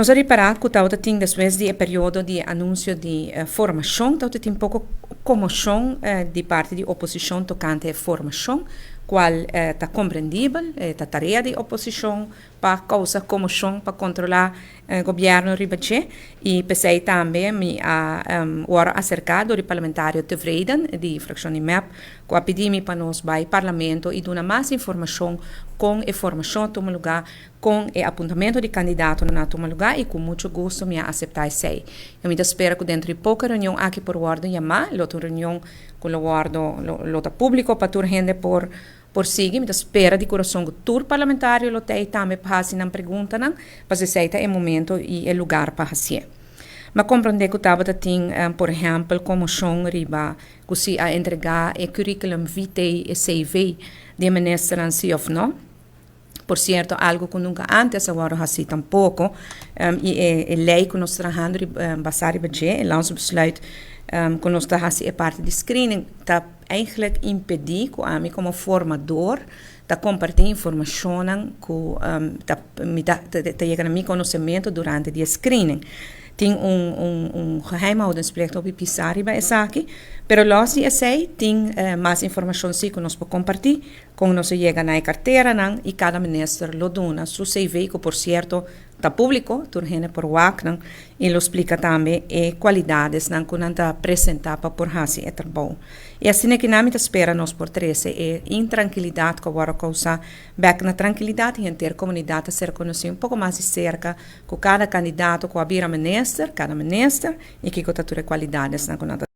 Nos a ripará ku tabata tin despues di e periodo di e anunsio di formashon tabata tin poko komoshon di parti di oposishon tokante e formashon, kual ta komprendibel, e ta tarea di oposishon pa kousa komoshon pa kontrolá gobièrnu riba dje i p'esei tambe mi a wòrdu aserká dor di parlamentario Tevreden di frakshon di mep ku a pidi mi pa nos bai parlamento i duna mas informashon kon e formashon a tuma lugá, Kon e apuntamentu di kandidatonan a tuma lugá i ku muchu gustu mi a aseptá esei. I mi ta spera ku dentro di poko e reunion aki por wòrdu yamá. Lo ta un reunion ku lo wòrdu, lo ta públiko pa tur hende por por sigui. Mi ta spera di kurason ku tur parlamentario lo ta ei tambe pa hasi nan preguntanan, pasobra esei ta e momento i e lugar pa hasié. Mi a komprondé ku tabata tin, por ehèmpel, komoshon riba ku si a entregá e curriculum vitae, e CV, di e ministernan si òf no. Por cierto, algo cu nunca antes a wordo haci tampoco, y e ley cu nos trahando basa riba dje, e landsbesluit cu nos ta haci e parti di screening, ta eigenlijk impedi cu ami como formador ta comparti informacionnan cu ta mi ta ta yega na mi conocemento durante di e screening. Tin un geheimhoudingsplicht hopi pisa riba esaki, pero los di esey tin mas informacion si cu nos por comparti. Kon nos a yega na e karteranan i kada minister lo duna su CV ku por sierto ta públiko, tur hende por wak nan i lo splika tambe e kualidadesnan ku nan ta presentá pa por hasi e trabou. I asina ki nan mi ta spera nos por trese e intrankilidat ku a wòrdu kousá bèk na trankilidat i henter komunidat ta ser konosí un poko mas di serka ku kada kandidato ku a bira minister, kada minister, i kiko ta tur e kualidadesnan ku nan ta.